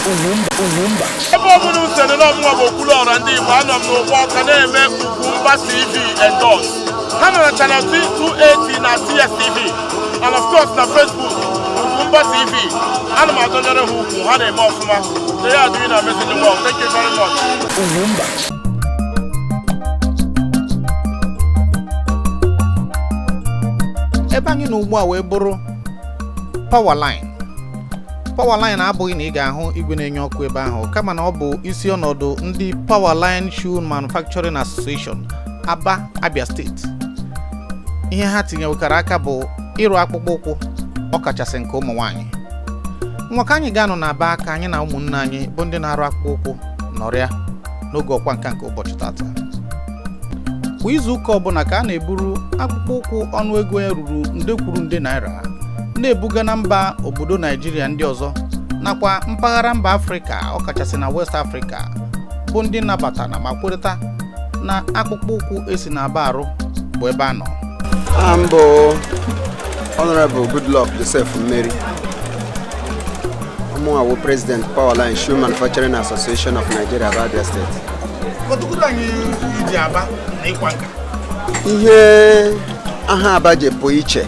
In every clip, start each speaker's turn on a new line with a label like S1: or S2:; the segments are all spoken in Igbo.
S1: Ugwumba, Ugwumba.
S2: Ebe ọ bụla usoro na ọmụnwa bụ Okwuluọra ndị Igbo, anọ m n'ụgbọ ọka na-eme Ugwumba TV endorse. Ha nọ na channel 280 na TSTV and of course na Facebook, Ugwumba TV. Ana m adọnyere ha ugwu, ha na-eme ọfụma. They are doing amazing work. Thank you very much.
S1: Ugwumba.
S3: Ebe anyị nọ ugbu a wee bụrụ Powerline. Powerline abụghị na ị ga-ahụ igwe na-enye ọkụ ebe ahụ, kama na ọ bụ isi ọnọdụ ndị Powerline Shoe Manufacturing Association, Aba, Abia Steeti. Ihe ha tinyewekara aka bụ ịrụ akpụkpọ ụkwụ, ọkachasị nke ụmụ nwaanyị. Nwa ka anyị ga-anọ n'Aba ka anyị na ụmụnne anyị bụ ndị na-arụ akpụkpọ ụkwụ nọrịa n'oge ọkwa nka nke ụbọchị tata. Kwa izu ụka ọbụla ka a na-eburu akpụkpọ ụkwụ ọnụego ya ruru nde kwuru nde naira na-ebuga na mba obodo Naijiria ndị ọzọ nakwa mpaghara mba Afrịka, ọkachasị na West Africa, bụ ndị nabatara ma kwerịta na akpụkpọ ụkwụ esi na Aba arụ bụ ebe a nọ.
S4: Aha m bụ Honorable Goodluck Joseph Mmeri. Mụnwa wụ President, Powerline Shoe Manufacturing Association of Nigeria, Abia State.
S3: Kọtụkụrụ anyị iji Aba na ịkwa nka.
S4: Ihe aha Aba ji pụ iche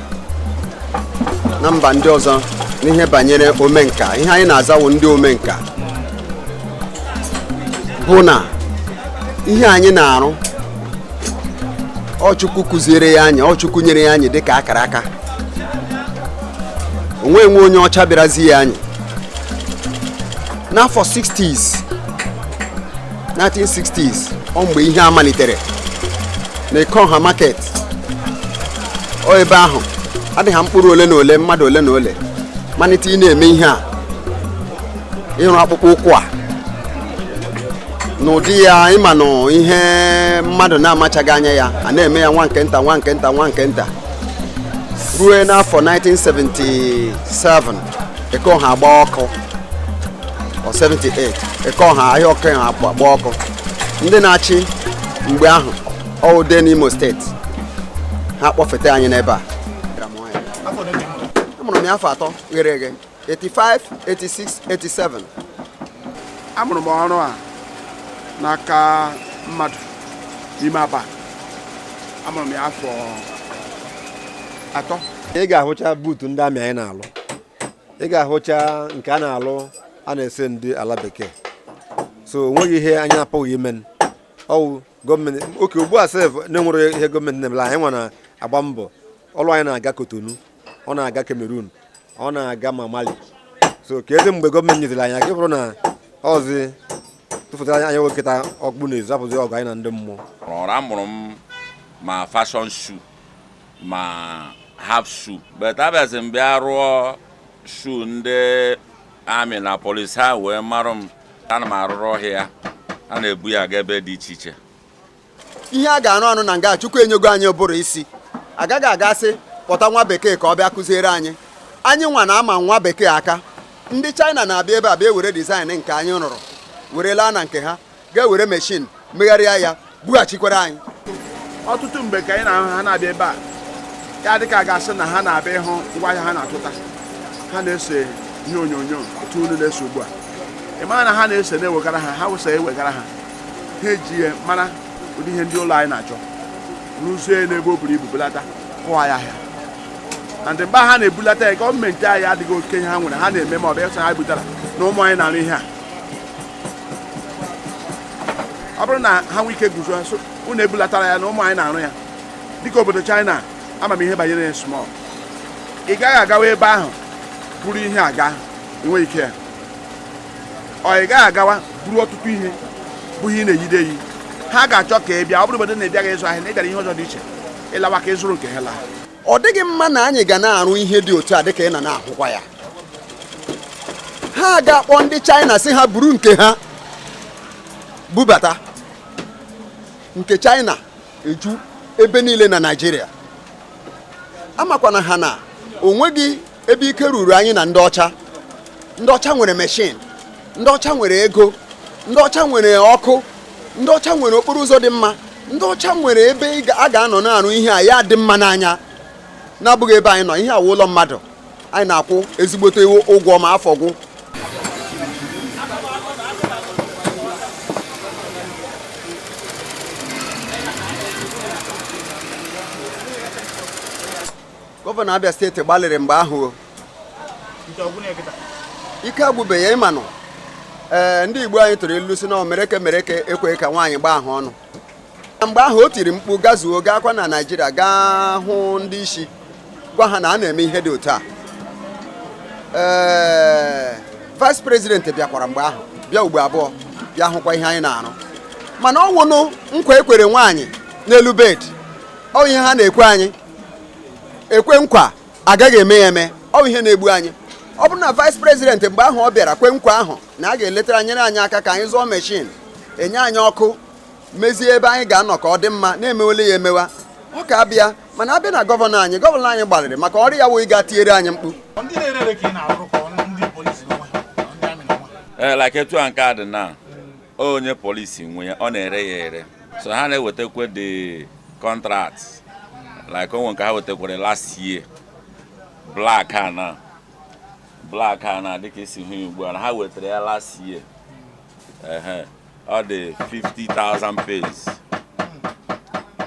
S4: na mba ndị ọzọ n'ihe banyere omenka, ihe anyị na-azawo ndị omenka, bụ na ihe anyị na-arụ, ọ Chukwu kụziere ya anyị, ọ Chukwu nyere ya anyị dịka akara aka. Onwe enwe onye ọcha bịarazi ya anyị. N'afọ 60s, 1960s, ọ mgbe ihe a malitere na Ekeọha Market. Ọ ebe ahụ adịghị mkpụrụ ole na ole, mmadụ ole na ole malite ị na-eme ihe a, ịrụ akpụkpọ ụkwụ a n'ụdị ya. Ịma nụ ihe mmadụ na-amachaghị anya ya, a na-eme ya nwa nke nta, nwa nke nta, nwa nke nta, ruo n'afọ 1977 Ekeọha agba ọkụ, ọ 78 Ekeọha, ahịa ọkụ ha agba ọkụ. Ndị na-achị mgbe ahụ ọwụde n'Imo Steeti, ha kpọfete anyị n'ebe a. Amụrụ m ya afọ 3 ghere eghe, 85, 86, 87.
S5: Amụrụ m ọrụ a n'aka mmadụ n'ime Aba. Amụrụ m ya afọ 3.
S6: Ị ga-ahụcha buutu ndị amị anyị na-alụ, ị ga-ahụcha nke a na-alụ, a na-ese ndị ala bekee. So o nweghị ihe anyị apụghị ime. Ọwụ gọọmenti oke ugbu a sef na-enwere ihe gọọmenti na-emela anyị nwa na-agba mbọ. Ọlụ anyị na-aga Kotonu, ọ na-aga Cameroon, ọ na-aga ma Mali. So ka ezi mgbe gọọmenti nyeziri anyị aka, ịbụrụ na ọzi tụfụtara anyị, anyị wekịta ọkpụ na ezu apụzi ọgụ anyị na ndị mmụọ.
S7: Ọrụ amụrụ m ma fashion shoe ma half shoe, but abịazi m bịa rụọ shoe ndị amị na polisi, ha wee marụ m. Ana m arụrụ ọhịa a na-ebu ya aga ebe dị iche iche.
S4: Ihe a ga-arụ arụ na nga, Chukwu enyego anyị ụbụrụ isi. Agaghị agasị kpọta nwa bekee ka ọ bịa kụziere anyị. Anyị nwa na-ama nwa bekee aka. Ndị China na-abịa ebe a bịa were design nke anyị rụrụ were laa na nke ha, ga-ewere machine megharịa ya, bughachikwere anyị.
S5: Ọtụtụ mgbe ka anyị na-ahụ ha na-abịa ebe a, ya dịka a ga-asị na ha na-abịa ịhụ ngwaahịa ha na-atụta. Ha na-ese ihe onyonyo otu unu na-ese ugbu a. Ị mara na ha na-ese na-ewegara ha, ha wụsa ewegara ha, ha eji ya mara ụdị ihe ndị ụlọ anyị na-achọ, rụzie n'ebe o buru ibu, belata kụwa ya ahịa. Na ndị mgbe ha na-ebulata ya, gọọmenti anyị adịghị oke ihe ha nwere ha na-eme, ma ọ bụ ịsị ha butara na ụmụ anyị na-arụ ihe a. Ọ bụrụ na ha nwee ike guzo so unu ebulatara ya na ụmụ anyị na-arụ ya, dịka obodo China, ama m ihe banyere ya small. Ị gaghị agawa ebe ahụ buru ihe aga, enweghị ike ya. Ọ ị gaghị agawa buru ọtụtụ ihe bụ ihe ị na-eyide eyi. Ha ga-achọ ka ị bịa. Ọ bụrụ obodo na ịbịaghị ịzụ ahịa, na ị bịara ihe ọzọ dị iche, ịlawa ka ịzụrụ nke ha laa.
S4: Ọ dịghị mma na anyị ga na-arụ ihe dị otu a dịka ị nọ na-ahụkwa ya. Ha ga-akpọ ndị China si ha buru nke ha bubata. Nke China eju ebe niile na Naịjirịa. Amakwana ha na onweghị ebe ike ruru anyị na ndị ọcha. Ndị ọcha nwere machine, ndị ọcha nwere ego, ndị ọcha nwere ọkụ, ndị ọcha nwere okporo ụzọ dị mma, ndị ọcha nwere ebe a ga-anọ na-arụ ihe a ya dị mma n'anya, na-abụghị ebe anyị nọ. Ihe awụ ụlọ mmadụ anyị na-akwụ ezigbote ụgwọ ma afọ gwụ. Gọvanọ Abia Steeti gbalịrị mgbe ahụ o. Ike agwụbeghị ịmanụ. Ee, ndị Igbo anyị tụrụ ilu si na omereke mereke ekweghị ka nwaanyị gbaa ahụ ọnụ. Na mgbe ahụ o tiri mkpu gazuo gaakwa na Naịjirịa gaa hụ ndị isi gwa ha na a na-eme ihe dị otu a. Ee, vice president bịakwara mgbe ahụ, bịa ugbo abụọ, bịa hụkwa ihe anyị na-arụ. Mana ọ nwụnụ nkwa ekwere nwaanyị n'elu bed, ọ ihe ha na-ekwe anyị ekwe nkwa agaghị eme ya eme, ọ ihe na-egbu anyị. Ọ bụrụ na vice president mgbe ahụ ọ bịara kwe nkwa ahụ na a ga-eletara nyere anyị aka ka anyị zụọ machine, enye anyị ọkụ, mezie ebe anyị ga-anọ ka ọ dị mma, na-emewele ya emewa, ọ ka abịa. Mana abịa na gọvanọ anyị, gọvanọ anyị gbalịrị maka ọrụ ya wụ ịga tinyere anyị mkpu.
S3: Ndị na-ere ere ka ị na-arụ ka ndị polisi n'onwe ha, ndị amị n'onwe ha?
S7: Ee, like etu a nke a dị na onye polisi nwe ya, ọ na-ere ya ere, so ha na-ewetakwa the contract, like onwe nke ha wetakwara last year, black a na black a na dịka esi hụ ya ugbu a na ha wetara ya last year. Ehe, ọ dị 50,000 pairs.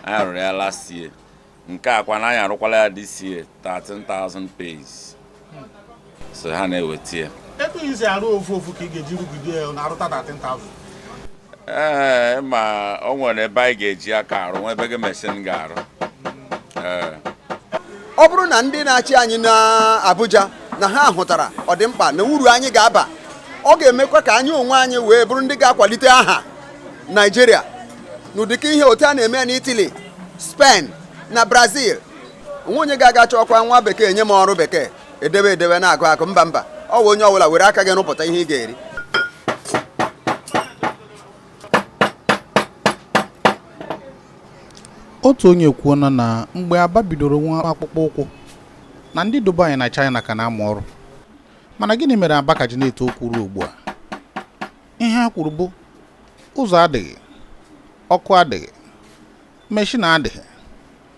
S7: Anyị rụrụ ya last year. Nke a kwa na anyị arụkwala ya this year, 13,000 pairs. So ha na-eweta ya.
S3: Ebe isi arụ ofu ofu ka ị ga-eji rugide ya na-arụta 13,000?
S7: Ee, ma o nwere ebe anyị ga-eji aka arụ, nwe ebe gị machine ga-arụ. Ee.
S4: Ọ bụrụ na ndị na-achị anyị n'Abuja na ha hụtara ọdịmkpa na uru anyị ga-aba, ọ ga-emekwa ka anyị onwe anyị wee bụrụ ndị ga-akwalite aha Naijiria n'ụdịka ihe otu a na-eme ya n'Italy, Spain na Brazil. Onwe onye ga-aga chọkwa nwa bekee nye m ọrụ bekee edebe edebe na-agụ agụ, mba mba, ọ bụ onye ọbụla were aka gị rụpụta ihe ị ga-eri.
S3: Otu onye kwuona na mgbe Aba bidoro nwa akpụkpọ ụkwụ na ndị Dubai na China ka na-amụ ọrụ, mana gịnị mere Aba ka ji na-eto okwu ruo ugbu a? Ihe ha kwuru bụ ụzọ adịghị, ọkụ adịghị, machine adịghị.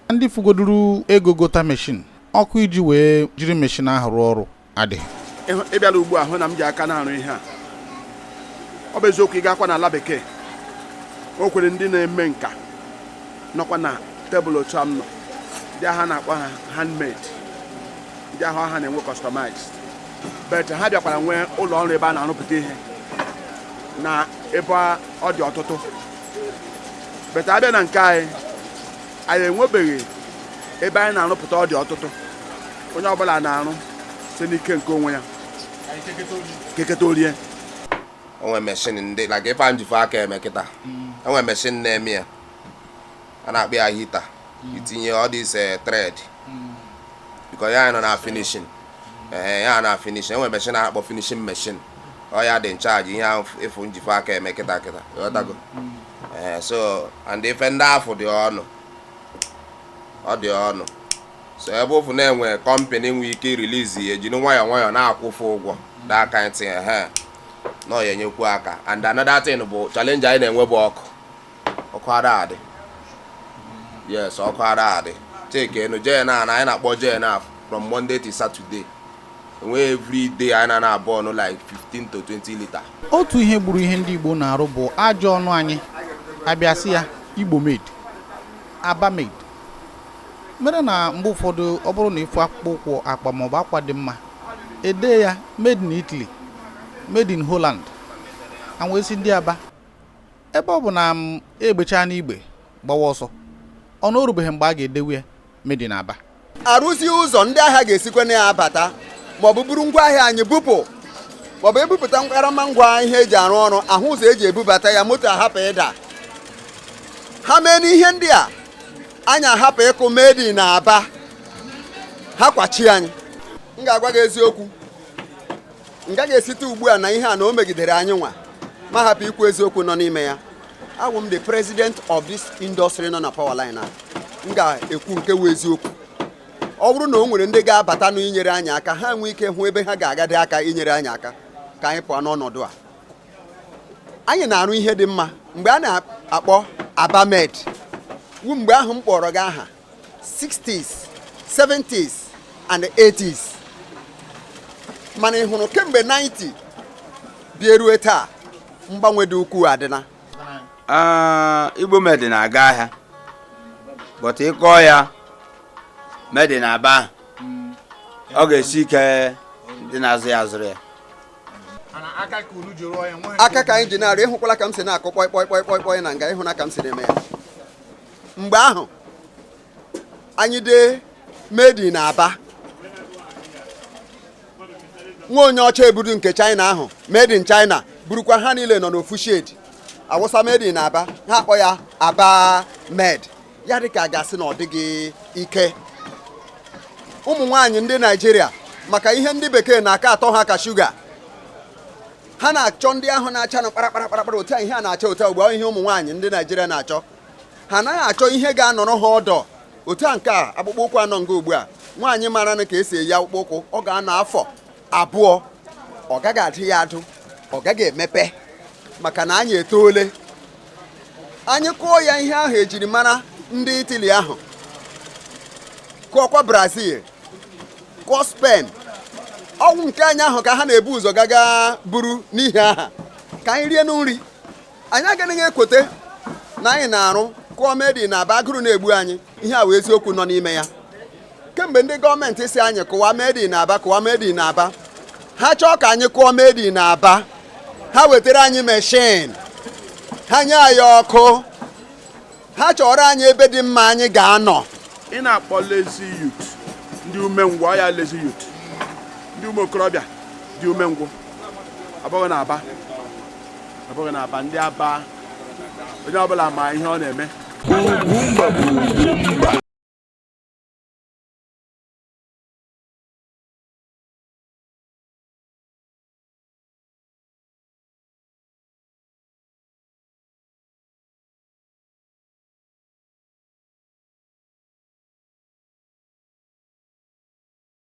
S3: Ndị fugoduru ego gota machine, ọkụ iji wee jiri machine ahụ rụọ ọrụ adịghị.
S5: Ị bịara ugbu a hụ na m ji aka na-arụ ihe a. Ọ bụ eziokwu, ị gakwa n'ala bekee, o kwere ndị na-eme nka nọkwa na tebụl otu a m nọ, ndị agha na-akpọ ha handmade, ndị ahụ ha na-enwe customized, but ha bịakwara nwee ụlọ ọrụ ebe a na-arụpụta ihe na ebe ọ dị ọtụtụ. But abịa na nke anyị, anyị enwebeghị ebe anyị na-arụpụta ọ dị ọtụtụ. Onye ọbụla na-arụ site n'ike nke onwe ya, keketa orie.
S8: Onwe machine ndị like ife a njife aka eme kịta, enwe machine na-eme ya, a na-akpọ ya heater. Itinye all this thread because ya nọ na finishing. Ee, ya na finishing. Enwe machine a na-akpọ finishing machine, ọ ya dị in charge ihe ahụ efu njife aka eme kịta kịta, ịghọtago? Ee, so and ife ndị afụ dị ọnụ, ọ dị ọnụ. So ebe ụfụ na-enwe company nwee ike release ya, ejiri nwayọọ nwayọọ na-akwụfe ụgwọ, that kind thing, ehe, na ọ ya enyekwu aka. And another thing bụ challenge anyị na-enwe bụ ọkụ. Ọkụ ada adị. Yes, ọkụ ada adị. Cheke enu gen na anyị na-akpọ gen na from Monday to Saturday, enwe every day anyị na na-abụ ọnụ like 15 to 20 liter.
S3: Otu ihe gburu ihe ndị Igbo na-arụ bụ ajọ ọnụ anyị abịa sị ya Igbo made, Aba made, mere na mgbe ụfọdụ ọ bụrụ na ịfụ akpụkpọ ụkwụ, akpa maọbụ akwa dị mma, ede ya made in Italy, made in Holland, anwee sị ndị Aba ebe ọ bụ na m egbechaa n'igbe gbawa ọsọ, ọ na orubeghị mgbe a ga-edewe ya made in Aba.
S4: Arụzie ụzọ ndị ahịa ga-esikwa na ya abata, maọbụ buru ngwaahịa anyị bupụ, maọbụ ebupụta karama ngwa ihe eji arụ ọrụ ahụ, ụzọ eji ebubata ya, moto ahapụ ịda. Ha mee n'ihe ndị a, anyị ahapụ ịkụ made in Aba, ha kwachi anyị. M ga-agwa gị eziokwu, m gaghị esite ugbu a na ihe a na o megidere anyị nwa ma hapụ ikwu eziokwu nọ n'ime ya. Awụ m the president of this industry nọ na power line a. M ga-ekwu nke wụ eziokwu. Ọ bụrụ na o nwere ndị ga-abata n'inyere anyị aka, ha nwee ike hụ ebe ha ga-agade aka inyere anyị aka ka anyị pụọ n'ọnọdụ a. Anyị na-arụ ihe dị mma mgbe a na-akpọ Aba made wu mgbe ahụ m kpọrọ gị aha 60s, 70s and 80s. Mana ị hụrụ kemgbe 90 bịa rue taa, mgbanwe dị ukwuu adịna.
S9: Ah, Igbo made na-aga ahịa, but ịkọọ ya made in Aba. Ọ ga-esi ike ndị na-azụ ya azụrụ ya.
S3: Aka ka unu ji rụọ ya nwe?
S4: Aka ka anyị ji na-arụ. Ịhụkwala ka m si na-akụ kpọi kpọi kpọi kpọi kpọi na nga, ịhụna ka m si na-eme ya. Mgbe ahụ anyị dee "Made in Aba", nwa onye ọcha eburu nke China ahụ, "Made in China", burukwa. Ha niile nọ n'ofu shed. Awụsa "Made in Aba", ha akpọ ya "Aba Made". Ya dị ka a ga-asị na ọ dịghị ike. Ụmụ nwaanyị ndị Naijiria, maka ihe ndị bekee na-aka atọ ha ka shuga, ha na-achọ ndị ahụ na-acha na kpara kpara kpara otu a. Ihe a na-acha otu a ugbu a, ihe ụmụ nwaanyị ndị Naijiria na-achọ. Ha anaghị achọ ihe ga-anọrọ ha ọdọ otu a. Nke a, akpụkpọ ụkwụ anọ nga ugbu a, nwaanyị mara na ka esi eyi akpụkpọ ụkwụ, ọ ga-anọ afọ 2, ọ gaghị adị ya adụ, ọ gaghị emepe, maka na anyị etoole. Anyị kụọ ya ihe ahụ ejiri mara ndị Itali ahụ, kụọkwa Brazil, kụọ Spain, ọnwụ nke anyị ahụ ka ha na-ebu ụzọ gaga buru n'ihi aha ka anyị rie nri. Anyị agaghị ekwote na anyị na-arụ kụọ "Made in Aba", agụrụ na-egbu anyị. Ihe a wee eziokwu nọ n'ime ya. Kemgbe ndị gọọmenti si anyị kụwa "Made in Aba", kụwa "Made in Aba", ha chọọ ka anyị kụọ "Made in Aba", ha wetara anyị machine, ha nye anyị ọkụ, ha chọrọ anyị ebe dị mma anyị ga-anọ.
S5: Ị na-akpọ lazy youth, ndị umengwụ. Ọ ya lazy youth, ndị ụmụ okorobịa dị umengwụ. Abụghị na Aba, abụghị na Aba. Ndị Aba, onye ọbụla ma ihe ọ na-eme.
S1: Ugwumba bụ Ugwumba.